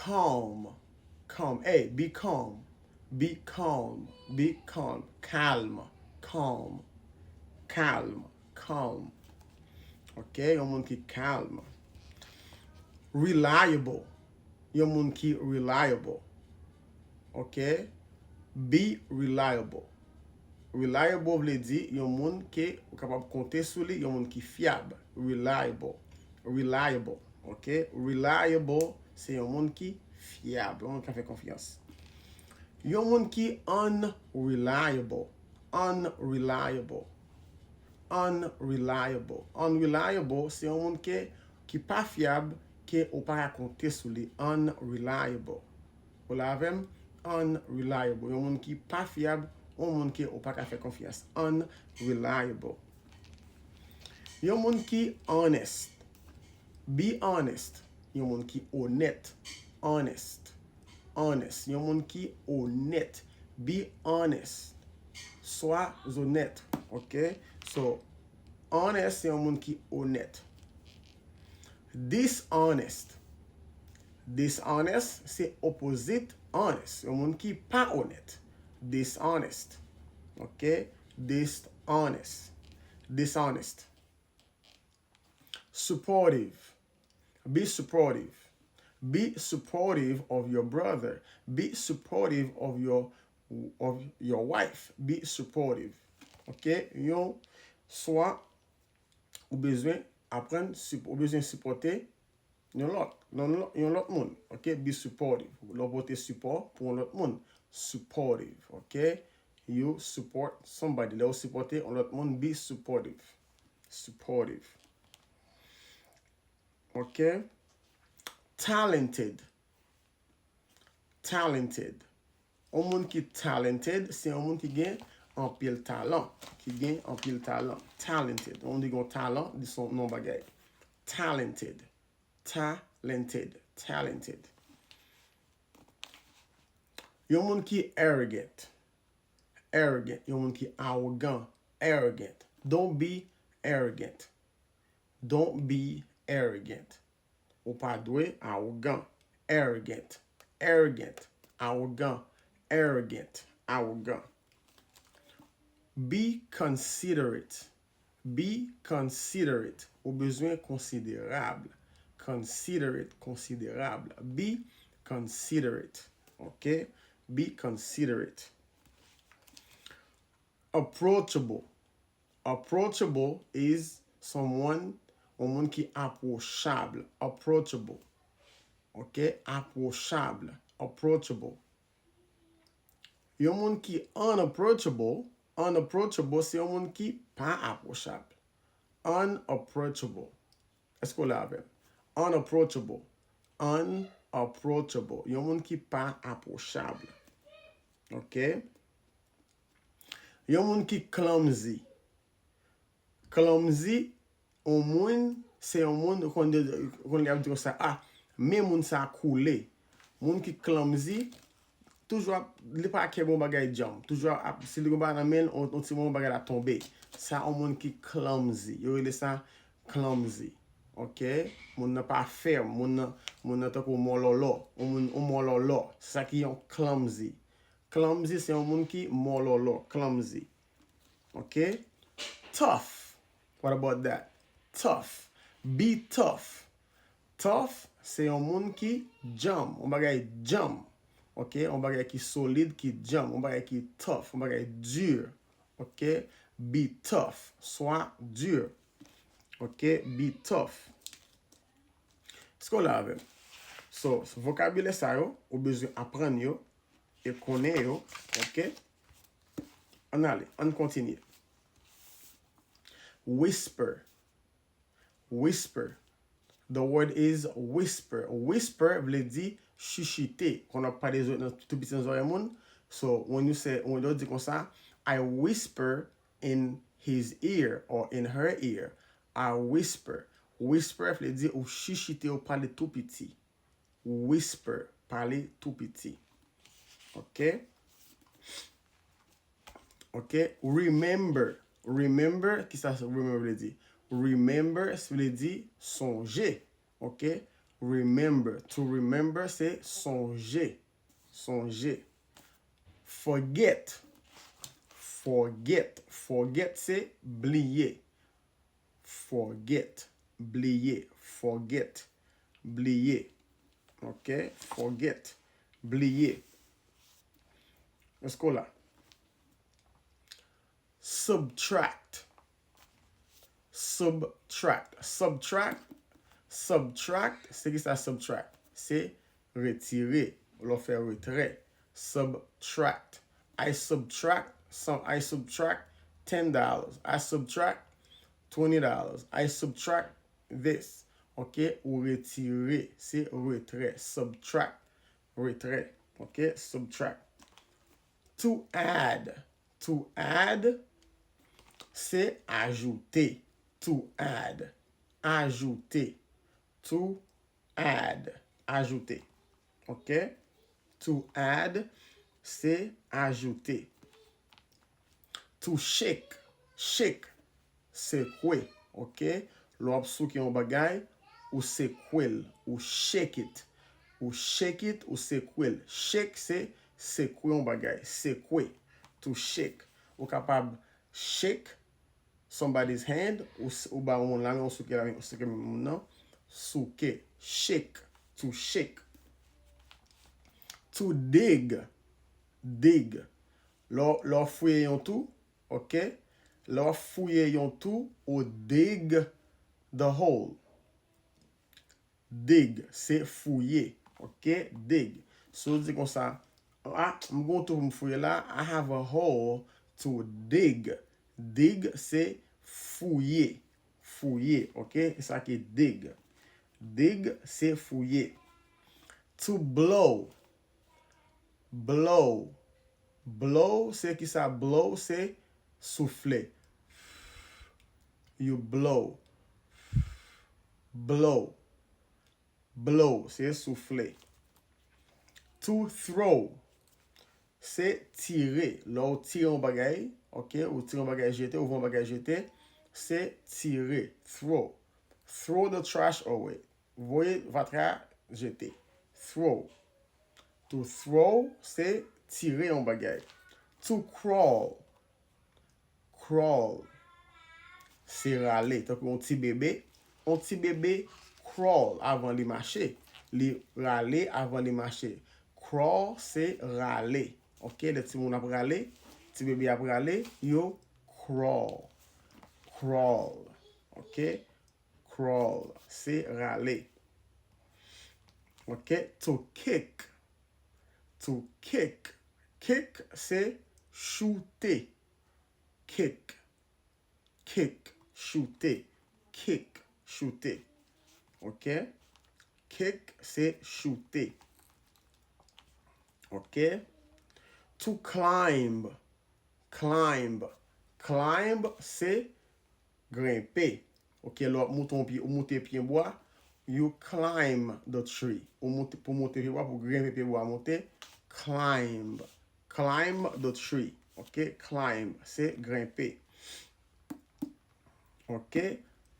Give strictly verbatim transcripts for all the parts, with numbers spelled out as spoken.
Calm. Calm. Hey, be calm. Be calm. Be calm. Kalm. Calm. Kalm. Calm. Ok, yon moun ki kalm. Reliable. Yon moun ki reliable. Ok? Be reliable. Reliable vle di yon moun ke ou kapab konte sou li, yon moun ki fyab. Reliable. Reliable. Ok? Reliable se yon moun ki fyab, yon moun ki ka fè konfyans. Yon moun ki unreliable. Unreliable. Unreliable. Unreliable se yon moun ke, ki pa fyab, ke ou pa ka konte sou li. Unreliable. Ou la avè m? Unreliable. Yon moun ki pa fyab, yon moun ke ou pa ka fè konfyans. Unreliable. Yon moun ki honest. Be honest. Yon moun ki onèt. Honest. Honest. Yon moun ki onèt. Be honest. Swa onèt. Ok? So, honest se yon moun ki onèt. Dishonest. Dishonest se opposite honest. Yon moun ki pa onèt. Dishonest. Ok? Dishonest. Dishonest. Supportive. Be supportive. Be supportive of your brother. Be supportive of your, of your wife. Be supportive. Ok? Yon, swa ou bezwen aprann, ou bezwen sipòte yon lòt, yon lòt moun. Ok? Be supportive. Lè w pote sipò pou yon lòt moun. Supportive. Ok? You support somebody. Lè w sipòte yon lòt moun, be supportive. Supportive. Ok? Talented. Talented. Yon moun ki talented, se yon moun ki gen anpil talan. Ki gen anpil talan. Talented. Yon moun ki gen talan, li se yon bagay. Talented. Talented. Talented. Yon moun ki arrogant. Arrogant. Yon moun ki awogan. Arrogant. Don't be arrogant. Don't be arrogant. Ou pa dwe awogan. Arrogant. Arrogant. Awogan. Arrogant. Awogan. Be considerate. Be considerate. Ou bezwen konsiderab. Considerate, konsiderab. Be considerate. Ok? Be considerate. Approachable. Approachable is someone, yon moun ki apwochab. Approachable. Ok? Apwochab. Approachable. Yon moun ki unapproachable, unapproachable se yon moun ki pa apwochab. Unapproachable. Èske w la avè m? Unapproachable. Unapproachable. Yon moun ki pa apwochab. Ok? Yon moun ki clumsy. Clumsy, yon moun, se yon moun, ou konn, ou konn y ap di konsa, ah, men moun sa koule. Moun ki clumsy, toujou ap, li pa kè bon bagay djanm. Toujou ap, si li gon bagay nan men l, on, on ti moman bagay la tonbe. Sa, yon moun ki clumsy. Yo rele sa clumsy. Ok? Moun nan pa fèm. Moun nan, moun nan tankou mòlòlò. Yon moun, yon mòlòlò. Se sa ki yon clumsy. Clumsy, se yon moun ki mòlòlò. Clumsy. Ok? Tough. What about that? Tough. Be tough. Tough, se yon moun ki djanm. Yon bagay djanm. Ok? Yon bagay ki solid, ki djanm. Yon bagay ki tough. Yon bagay di. Ok? Be tough. Swa di. Ok? Be tough. Èske w la avè m? So, vokabilè sa yo, ou bezwen aprann yo e konnen yo. Ok? Ann ale, ann kontinye. Whisper. Whisper. The word is whisper. Whisper vle di chichite. Kon w ap pale nan tou piti nan zòrèy moun. So, when you say, when yo di konsa, I whisper in his ear or in her ear. I whisper. Whisper vle di ou chichite, ou pale tou piti. Whisper, pale tou piti. Ok? Ok? Remember. Remember, kisa remember vle di? Remember vle di sonje. Ok? Remember. To remember, se sonje. Sonje. Forget. Forget. Forget, se bliye. Forget. Bliye. Forget. Bliye. Ok? Forget. Bliye. Èske w la? Subtract. Subtract. Subtract. Subtract. Se ki sa subtract? Se retire. Lè w fè retrè. Subtract. I subtract some, I subtract ten dollars. I subtract twenty dollars. I subtract this. Ok? Ou retire. Se retrè. Subtract. Retrè. Ok? Subtract. To add. To add, se ajoute. To add. Ajoute. To add. Ajoute. Ok? To add, se ajoute. To shake. Shake. Sekwe. Ok? Lè w ap souke yon bagay, ou sekwe l. Ou shake it. Ou shake it, ou sekwe l. Shake, se sekwe yon bagay. Sekwe. To shake. Ou kapab shake somebody's hand, ou, ou ba yon moun lamen, ou souke lamen, ou souke men moun nan. Souke. Shake. To shake. To dig. Dig. Lè w, lè w fouye yon twou, ok? Lè w fouye yon twou, ou dig the hole. Dig, se fouye, ok? Dig. Si w di konsa, ah, m gen yon twou pou m fouye la, I have a hole to dig. Dig, se fouye. Fouye, ok? E sa ki dig. Dig, se fouye. To blow. Blow. Blow, se ki sa? Blow, se soufle. You blow. Blow. Blow, se soufle. To throw, se tire. Lè w tire yon bagay, ok, ou tire yon bagay jete, ou voye yon bagay jete, se tire. Throw. Throw the trash away. Voye fatra a jete. Throw. To throw, se tire yon bagay. To crawl. Crawl. Se rale. Tankou yon ti bebe. Yon ti bebe crawl avan li mache. Li rale avan li mache. Crawl, se rale. Ok, lè timoun ap rale, ti bebe ap rale, yo crawl. Crawl. Ok? Crawl, se rale. Ok? To kick. To kick. Kick, se choute. Kick. Kick, choute. Kick, choute. Ok? Kick, se choute. Ok? To climb. Climb. Climb, se grenpe. Ok, lè w ap moute yon pye, ou moute pye bwa, you climb the tree. Ou moute, pou moute pye bwa, pou grenpe pye bwa moute, climb. Climb the tree. Ok, climb, se grenpe. Ok,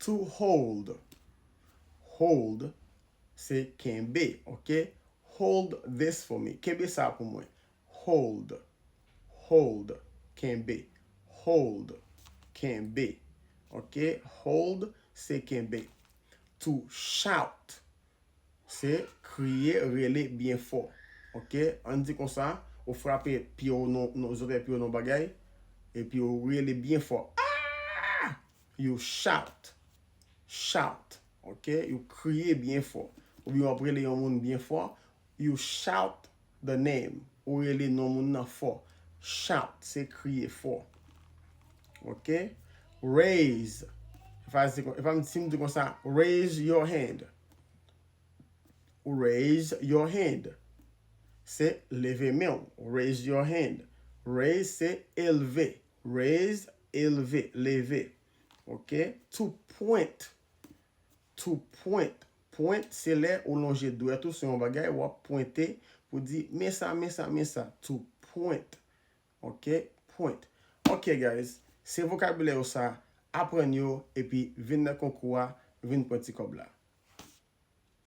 to hold. Hold, se kenbe. Ok, hold this for me. Kenbe sa pou mwen. Hold. Hold. Kenbe. Hold. Kenbe. Ok? Hold se kenbe. To shout se kriye, rele byen fò. Ok? Ann di konsa, ou frape pye w nan, nan, zòtèy pye w nan bagay, epi ou rele byen fò. Ah! You shout. Shout. Ok? Ou kriye byen fò. Oubyen w ap rele yon moun byen fò. You shout the name. Ou rele non moun nan fò. Shout, se kriye fò. Ok? Raise. Epa si m di konsa, raise your hand. Raise your hand. Se leve men w. Raise your hand. Raise se elve. Raise, elve, leve. Ok? To point. To point. Point, se lè ou lonje dwèt ou sou yon bagay, w ap pwente pou di, men sa, men sa, men sa. To point. Ok? Point. Ok, guys. Se vokabilè yo sa. Aprann yo, epi vin nan konkou a, vin pran ti kòb la.